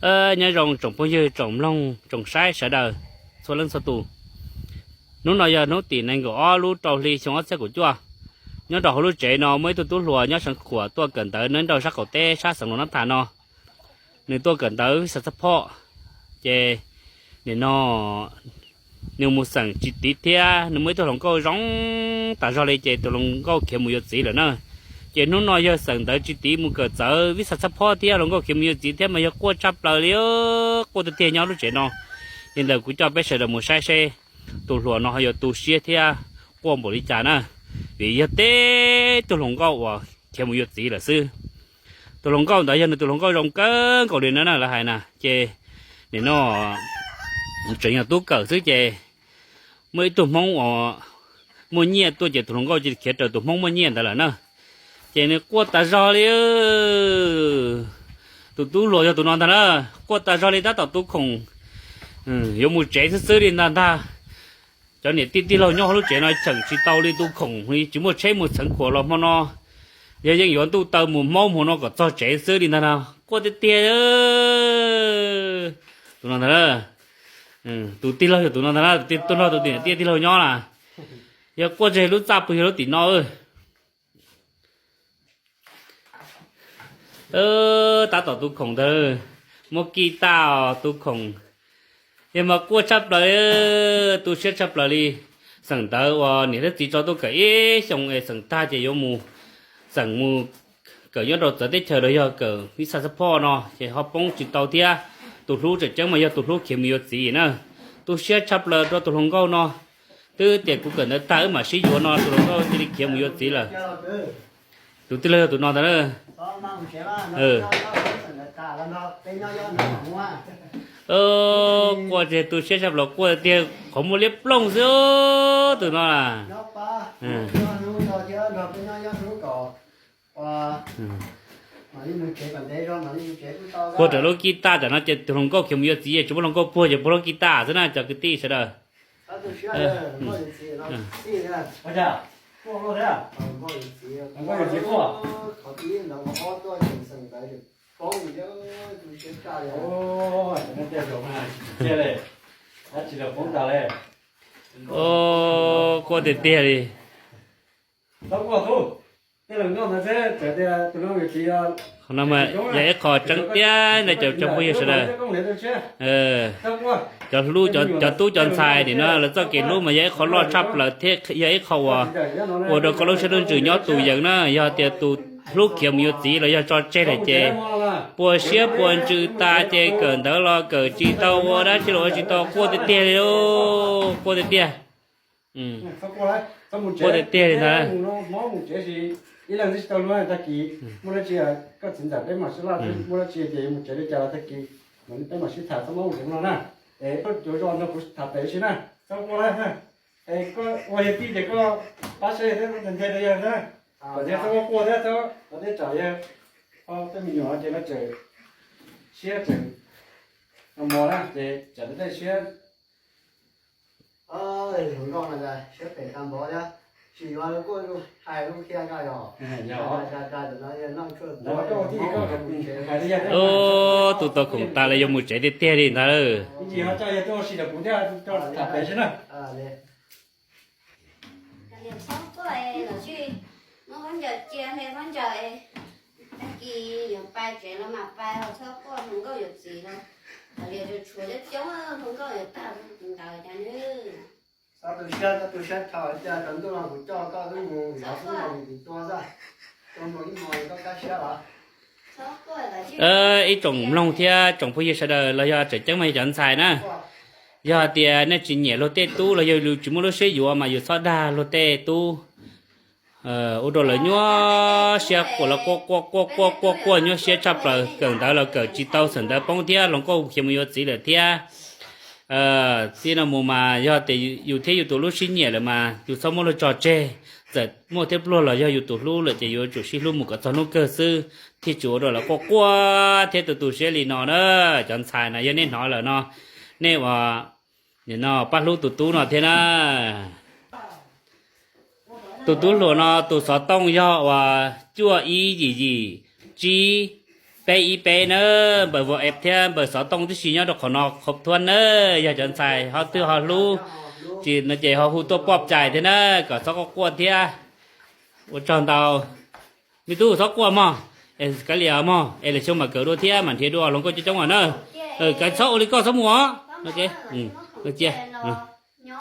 Nyob zoo tsoom phooj ywg, tsoom mloog, tsoom saib sawv daws txhua leej txhua tus. Hnub no yog hnub tim nees nkaum ob lub rau hli xyoo ob txhiab kaum cuaj. Nyob rau hauv lub tsev no muaj ib tug tub hluas nyob Xeev Khuam tuaj kawm ntawv nyob rau sab qaum teb sab xeev Los Nab Thas no. Nws tuaj kawm ntawv vij xam xab phoj, ces nim no nws mus xeem tsis tiv thiab nws muaj ib tug hluas nkauj zoo tas zog li ces tus hluas nkauj khiav mus yuav txiv lawm na. Ces hnub no yog xeem ntawv tsis tiv mus kawm ntawv vij xam xab phoj thiab hluas nkauj khiav mus yuav txiv thiab mas yog quaj tshaj plaws li, quaj tiag tiag nyob lub tsev no. Li ntawd kuv coj peb sawv daws mus saib seb tus hluas no ho yuav tu siab thiab quaj npaum li cas na, vim yog tib tug hluas nkauj uas khiav mus yuav txiv lawm xwb. Tus hluas nkauj ntawd yog nws tus hluas nkauj zoo kawg nkaus li na, lawv hais na, ces nim no tseem yog tub kawm xwb ces muaj ib tug Hmoob uas muaj nyiaj tuaj ces tus hluas nkauj cia li khiav raws tus Hmoob muaj nyiaj ntawd lawm na. Ces nws quaj tas zog li. Tus tub hluas yog tus no ntag na, quaj tas zog li tab tom tu khoom yuav mus tsev xwb xwb li ntag ntag. Cov niam tij tij laug nyob hauv lub tsev no cheem tsis tau li, tu khoom li tsis muaj tsheb mus Xeev Khuam los hmo no yog yeej yuav ntuj taw mus maub hmo no kom txog tsev xwb li ntag no. Quaj tiag tiag. Tus no ntag, tus tij laug yog tus no ntag na, tus tij laug tus niam tij tij laug nyob na. Yog quaj tseg lub txaj puas yog lub tim no. Tab tom tu khoom ntawd, muab kij tag os tu khoom. Yog mas quaj tshaj plaws, tu siab tshaj plaws li. Xeem ntawv uas niam thiab txiv tso tuaj kawm ib xyoos es xeem tag ces yuav mus xeem mus kawm nyob rau txawv teb chaws los yog kawm vij xam xab phoj no ces ho poob tsis tau thiab. Tus hlub tseem ceeb mas yog tus hlub khiav mus yuav txiv na. Tu siab tshaj plaws rau tus hluas nkauj no. Twb tias kuv kawm ntawv tag wb mam sib yuav no tus hluas nkauj cia li khiav mus yuav txiv lawm. Tus tij laug yog tus no ntag na. Quaj tseg tu siab tshaj plaws, quaj tiag, qhov muag liab ploog xwb tus no na. Puag raws lub kij tag tam no ces tus hluas nkauj khiav mus yuav txiv, tsis muaj hluas nkauj puag ces puag lub kij tag xwb na cov kwv tij sawv daws. Quaj tiag tiag li. Qhov no yog ib qho tseeb tiag ntag cov phooj ywg sawv daws. Cov hlub, cov tub cov ntxhais nim no lawv txoj kev hlub mas yog ib qho loj tshaj plaws thiab yog ib qho uas ua rau koj lub siab lub ntsws nyob tus yees na. Yog tias tus hlub khiav mus yuav txiv los yog tso tseg lawm ces puas siab puas ntsws tas ces kawm ntawv los kawm tsis tau, ua dab tsi los ua tsis tau, quaj tiag tiag li, quaj tiag tiag. Quaj tiag tiag li ntag. Ua yog tij ces koj pab saib thiab nthe rau yawg na, kom thiab txhob quaj thiab, txhob tej tsam yawg tej me nyuam ces lawv tseem siab tseem mos na ces tsam tej siab Ub, tu tau khoom tas lawm yuav mus tsev tiag tiag li ntag. Txhob quaj, lawv tsis muab khaub ncaws cia hle khaub ncaws, tag kis yuav pais tsev los mam pais, ho txhob quaj, hluas nkauj yuav txiv los, kav liam, tshuav coob coob, hluas nkauj yuav tag ntawd cas nws. Txhob tu siab, txhob tu siab thaum cia rau ntuj no kuv coj koj wb mus zov xwb no mus tua xwb, tua mus ib hmos koj kaj siab los. Ib tsoom mloog thiab tsoom phooj ywg sawv daws los yog tseem ceeb mas yog cov ntxhais na, yog hais tias nej tsis nyiam luag tej tub los yog yus tsis muaj lub siab yuav mas yus txhob dag luag tej tub. Ua rau lawv nyuaj siab quaj, lawv quaj quaj quaj quaj quaj quaj nyuaj siab tshaj plaws, kawm ntawv los kawm tsis tau, xeem ntawv poob thiab hluas nkauj khiav mus yuav txiv lawm thiab. Txij no mus mas yog tias yus thiab yus tus hlub sib nyiam lawm mas yus txhob muab luag tso tseg. Txawm muaj thiab pluag los yog yus tus hlub lawm ces yuav tsum sib hlub mus kom txog hnub kawg xwb, thiaj tsis ua rau lawv quaj quaj thiab tu tu siab li no na. Cov ntxhais na, yog nej hnov lawm no, nej ua no pab hlub tus tub no thiab na. Tus tub hluas no tus xov tooj yog uas cuaj ib yim yim tsib peb ib peb na, npawb Vauv Eb thiab npawb xov tooj tib si nyob rau qhov no khom thuab na. Yog cov ntxhais ho twg ho hlub tsis no ces ho hu tuaj pov tseg thiab na, kom txhob quaj quaj thiab. Ua tsaug ntau. Me tub txhob quaj mog, es kav liam mog, es lwm xyoo mam kawm dua thiab mam nrhiav dua hluas nkauj coob coob os na. Kav txhob ua li koj txhob mus os. Cia.